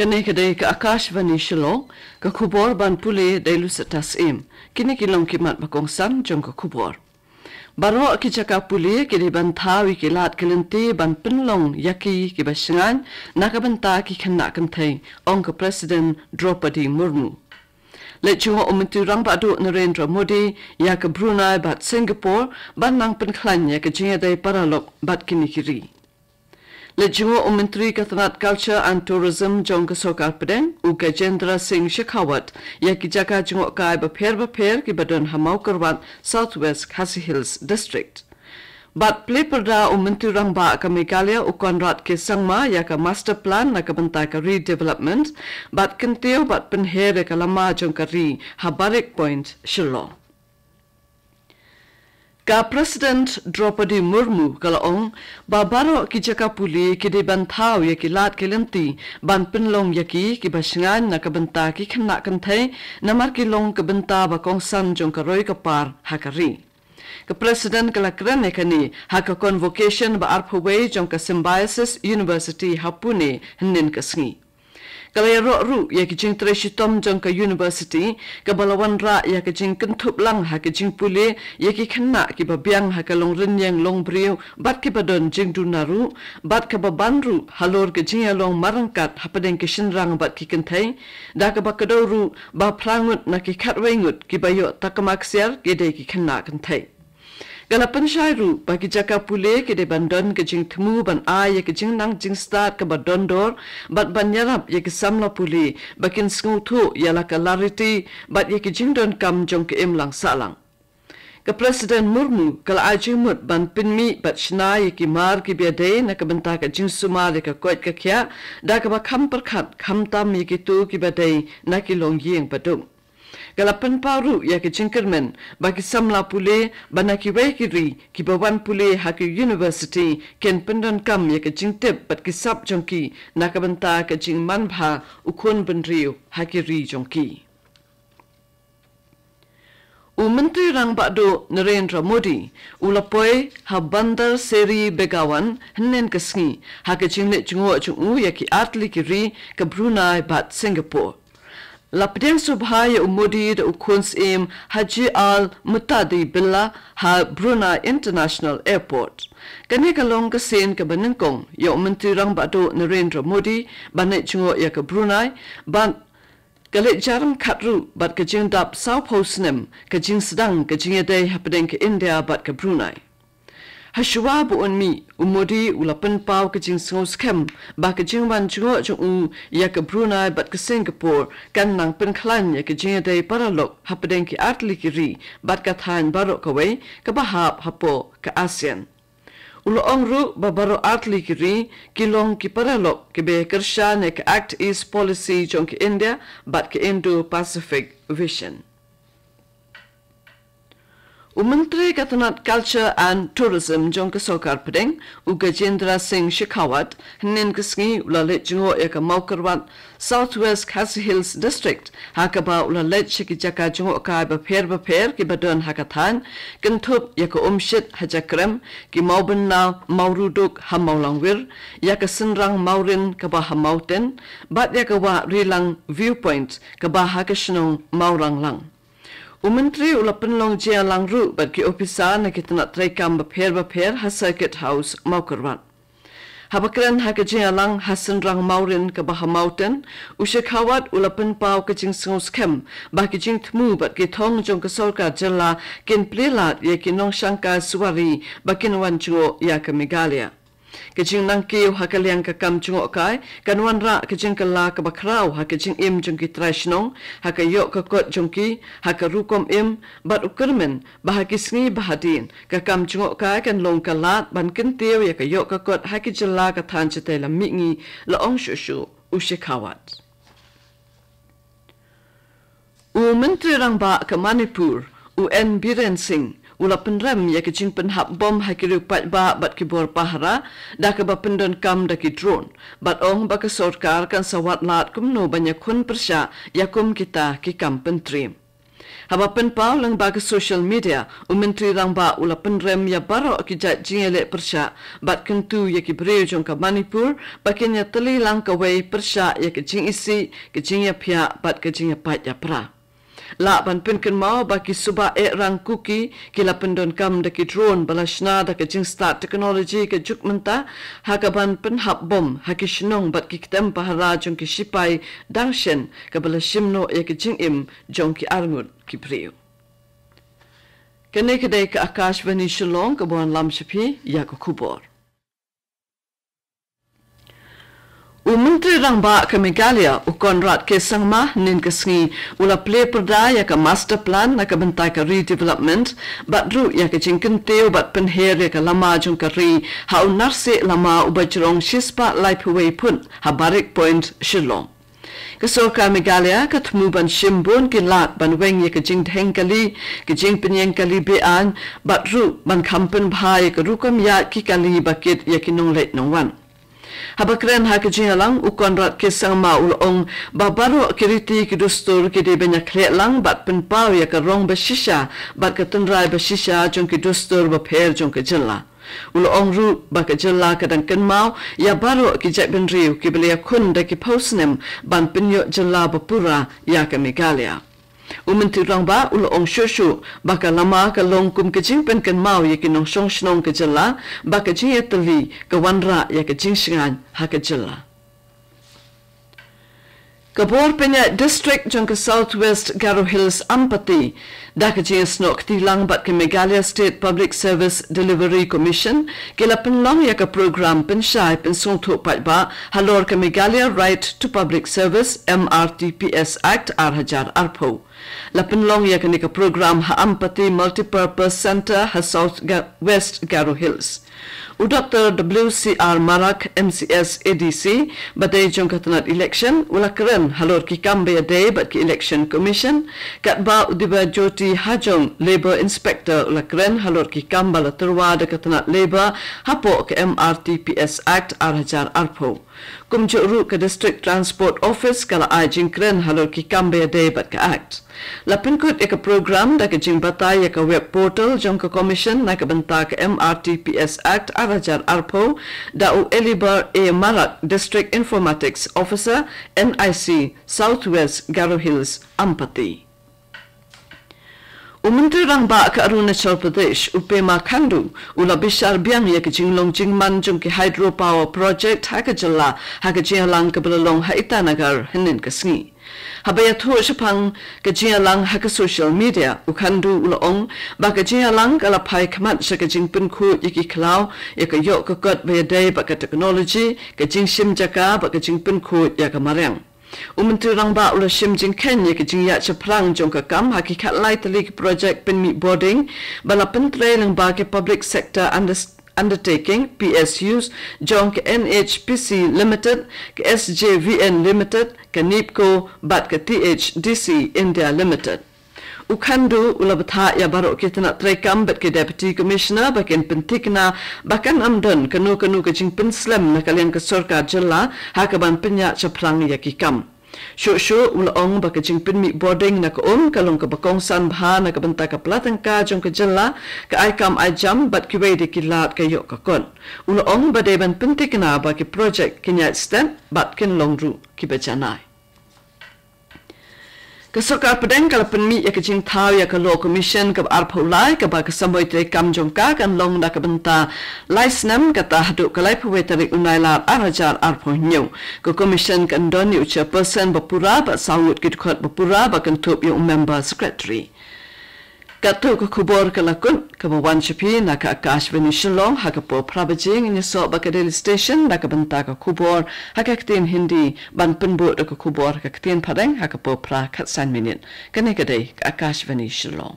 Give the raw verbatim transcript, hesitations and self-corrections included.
Kane ka dei ka Akashvani Shillong, ka khubor ban pule da i Lucetta Syiem. Kine ki long ki mat ba kongsan jong ka khubor. Baroh ki jaka pule ki dei ban thaw ïa ki lad ki lynti ban pynlong ïa ki kiba shngaiñ na ka bynta ki khynnah kynthei, ong ka President Droupadi Murmu. Leit jngoh u Myntri Rangbah Duh Narendra Modi ïa ka Brunei bad Singapore ban nang pynkhlaiñ ïa ka jingïadei paralok bad kine ki ri. Leit jngoh u Myntri ka tnat Culture and Tourism jong ka Sorkar Pdeng, u Gajendra Singh Shekhawat, ïa ki jaka jngohkai bapher bapher kiba don ha Mawkyrwat, South West Khasi Hills District. Bad plie pyrda u Myntri Rangbah ka Meghalaya u Conrad K Sangma ïa ka Master Plan na ka bynta ka Redevelopment, bad kyntiew bad pynher ïa ka lama jong ka ri ha Barik Point, Shillong. Ka President Droupadi Murmu ka la ong ba baroh ki jaka pule ki dei ban thaw ïa ki lad ki lynti ban pynlong ïa ki kiba shngaiñ na ka bynta ki khynnah kynthei, namar ki long ka bynta ba kongsan jong ka roi ka par ha ka ri. Ka President ka la kren ïa kane ha ka convocation ba arphew wei jong ka Symbiosis University ha Pune hynnin ka sngi. Ka la ïaroh ruh ïa ki jingtrei shitom jong ka University, kaba la wanrah ïa ka jingkynthup lang ha ka jingpule ïa ki khynnah kiba biang ha ka longrynïeng longbriew bad kiba don jingduna ruh, bad kaba ban ruh halor ka jingïalong marryngkat hapdeng ki shynrang bad ki kynthei, da kaba kdew ruh ba phra ngut na ki khatwei ngut kiba ïoh takma ksiar ki dei ki khynnah kynthei. Ka la pynshai ruh ba ki jaka pule ki dei ban don ka jingthmu ban ai ïa ka jingnang jingstad kaba don dor, bad ban ïarap ïa ki samla pule ba kin sngewthuh ïa la ka lariti bad ïa ki jingdonkam jong ka imlang sahlang. Ka President Murmu ka la ai jingmut ban pynmih bad shna ïa ki mar kiba ïadei na ka bynta ka jingsumar ïa ka koit ka khiah, da kaba kham pyrkhat khamtam ïa kito kiba dei na ki longïing baduk. Ka la pynpaw ruh ïa ka jingkyrmen ba ki samla pule ba na kiwei ki ri kiba wan pule ha ki university kin pyndonkam ïa ka jingtip bad ki sap jong ki na ka bynta ka jingmanbha u khun bynriew ha ki ri jong ki. U Myntri Rangbah Duh Narendra Modi u la poi ha Bandar Seri Begawan hynnin ka sngi ha ka jingleit jngoh jong u ïa ki artylli ki ri, ka Brunei bad Singapore. La pdiang sngewbha ïa u Modi da u Khun Syiem Haji Al Muhtadi Billah ha Brunei International Airport. Kane ka long ka sien kaba nyngkong ïa u Myntri Rangbah Duh Narendra Modi ban leit jngoh ïa ka Brunei, bad ka leit jrong khatruh bad ka jingdap sawphew snem ka jingsdang ka jingïadei hapdeng ka India bad ka Brunei. Hashwa ba un mih, u Modi u la pynpaw ka jingsngewskhem ba ka jingwan jngoh jong u ïa ka Brunei bad ka Singapore kan nang pynkhlaiñ ïa ka jingïadei paralok hapdeng ki artylli ki ri bad ka thaiñ baroh kawei kaba hap hapoh ka ASEAN. U la ong ruh ba baroh artylli ki ri ki long ki paralok kiba kyrshan ïa ka Act East Policy jong ka India bad ka Indo-Pacific Vision. U Myntri ka tnat Culture and Tourism jong ka Sorkar Pdeng, u Gajendra Singh Shekhawat, hynnin ka sngi u la leit jngoh ïa ka Mawkyrwat, South West Khasi Hills District, ha kaba u la leit sha ki jaka jngohkai bapher bapher kiba don ha ka thaiñ, kynthup ïa ka Umshit Haja Krem, ki Mawbynnaw Mawruduk ha Mawlangwir, ïa ka Synrang Mawrin kaba ha Mawten, bad ïa ka Wah Rilang Viewpoint kaba ha ka shnong Mawranglang. U Myntri u la pynlong jingïalang ruh bad ki ophisar na ki tnat treikam bapher bapher ha Circuit House Mawkyrwat. Haba kren ha ka jingïalang ha Synrang Mawrin kaba ha Mawten, u Shekhawat u la pynpaw ka jingsngewskhem ba ki jingthmu bad ki thong jong ka Sorkar Jylla kin plie lad ïa ki nongshangkai suwari ba kin wan jngoh ïa ka Meghalaya. Ka jingnang kiew ha ka liang ka kam jngohkai kan wanrah ka jingkylla kaba khraw ha ka jingim jong ki trai shnong, ha ka ïoh ka kot jong ki, ha ka rukom im, bad u kyrmen ba ha ki sngi ba hadien ka kam jngohkai kan long ka lad ban kyntiew ïa ka ïoh ka kot ha ki jylla ka thaiñ shatei lam mihngi, la ong shuh shuh u Shekhawat. U Myntri Rangbah ka Manipur, u N Biren Singh, u la pynrem ïa ka jingpynhap bom ha ki riew paidbah bad ki bor pahara da kaba pyndonkam da ki drone, bad ong ba ka sorkar kan sa wad lad kumno ban ïakhun pyrshah ïa kum kita ki kam pyntriem. Haba pynpaw lyngba ka social media, u Myntri Rangbah u la pynrem ïa baroh ki jait jingïaleh pyrshah bad kyntu ïa ki briew jong ka Manipur ba kin ïatylli lang kawei pyrshah ïa ka jingisih, ka jingïaphiah bad ka jingïapait ïapra. Lah ban pynkynmaw ba ki suba eh rang Kuki ki la pyndonkam da ki drone ba la shna da ka jingstad technology ka juk mynta, ha kaban pynhap bom ha ki shnong bad ki ktem pahara jong ki shipai dang shen, kaba la shim noh ïa ka jingim jong ki arngut ki briew. Kane ka dei ka Akashvani Shillong kaba wanlam sha phi ïa ka khubor. U Myntri Rangbah ka Meghalaya, u Conrad K Sangma, hynnin ka sngi u la plie pyrda ïa ka master plan na ka bynta ka redevelopment, bad ruh ïa ka jingkyntiew bad pynher ïa ka lama jong ka ri ha u narsih lama uba jrong shispah laiphew wei phut ha Barik Point, Shillong. Ka sorkar Meghalaya ka thmu ban shim bun ki lad ban weng ïa ka jingdheng kali, ka jingpynïeng kali be-aiñ, bad ruh ban kham pynbha ïa ka rukom ïaid ki kali ba kit ïa ki nongleit nongwan. Haba kren ha ka jingïalang, u Conrad K Sangma u la ong ba baroh ki riti ki dustur ki dei ban ïakhleh lang bad pynpaw ïa ka rong ba shisha bad ka tynrai ba shisha jong ki dustur bapher jong ka jylla. U la ong ruh ba ka jylla ka dang kynmaw ïa baroh ki jaitbynriew kiba la ïakhun da ki phew snem ban pynïoh jylla bapura ïa ka Meghalaya. U Myntri Rangbah u la ong shuh shuh ba ka lama ka long kum ka jingpynkynmaw ïa ki nongshong shnong ka jylla, ba ka jingïatylli ka wanrah ïa ka jingshngaiñ ha ka jylla. Ka bor pynïaid district jong ka South West Garo Hills, Ampati, da ka jingïasnoh kti lang bad ka Meghalaya State Public Service Delivery Commission, ki la pynlong ïa ka program pynshai pynsngewthuh paidbah halor ka Meghalaya Right to Public Service, M R T P S Act, ar hajar arphew. La pynlong ïa kane ka program ha Ampati Multipurpose Centre ha South Ga-, West Garo Hills. U Doktor W C R Marak, M C S A D C, ba dei jong ka tnat election, u la kren halor ki kam ba ïadei bad ki Election Commission, katba u Dibajyoti Hajong, Labour Inspector, u la kren halor ki kam ba la tyrwa da ka tnat Labour hapoh ka M R T P S Act, ar hajar arphew. Kumjuh ruh ka District Transport Office ka la ai jingkren halor ki kam ba ïadei bad ka Act. La pynkut ïa ka program da ka jingbatai ïa ka web portal jong ka Commission na ka bynta ka M R T P S Act, ar hajar arphew, da u Eliber A Marak, District Informatics Officer, N I C, South West Garo Hills, Ampati. U Myntri Rangbah ka Arunachal Pradesh, u Pema Khandu, u la bishar biang ïa ka jinglong jingman jong ki hydropower project ha ka jylla, ha ka jingïalang kaba la long ha Itanagar hynnin ka sngi. Haba ïathuh shaphang ka jingïalang ha ka social media, u Khandu u la ong ba ka jingïalang ka la phai khmat sha ka jingpynkhuid ïa ki khlaw, ïa ka ïoh ka kot ba ïadei bad ka technology, ka jingshim jaka bad ka jingpynkhuid ïa ka mariang. U Myntri Rangbah u la shim jingkheiñ ïa ka jingïaid shaphrang jong ka kam ha ki khatlai tylli ki project pynmih bording ba la pyntrei lyngba ki public sector unders-, undertaking, P S Us, jong ka N H P C Limited, ka S J V N Limited, ka NEEPCO bad ka T H D C India Limited. U Khandu u la bthah ïa baroh ki tnat treikam bad ki Deputy Commissioner ba kin pynthikna ba kan ym don kano kano ka jingpynslem na ka liang ka sorkar jylla ha kaban pynïaid shaphrang ïa ki kam. Shuh shuh u la ong ba ka jingpynmih bording na ka um ka long kaba kongsan bha na ka bynta ka pla tyngka jong ka jylla, ka ai kam ai jam bad kiwei de ki lad ka ïoh ka kot. U la ong ba dei ban pynthikna ba ki project kin ïaid stet bad kin long ruh kiba janai. Ka sorkar pdeng ka la pynmih ïa ka jingthaw ïa ka Law Commission kaba arphew lai, kaba ka samoi treikam jong ka kan long na ka bynta lai snem, kata haduh ka laiphew wei tarik u Nailar ar hajar arphew hynñiew. Ka Commission kan don ïa u chairperson bapura bad saw ngut ki dkhot bapura ba kynthup ïa u member secretary. Katto ka khubor ka la kut, kaba wan sha phi na ka Akashvani Shillong ha ka por phra baje. Ngin ïasoh bad ka Delhi Station na ka bynta ka khubor ha ka ktien Hindi, ban pynbud da ka khubor ha ka ktien Phareng ha ka por phra khatsan minit. Kane ka dei ka Akashvani Shillong.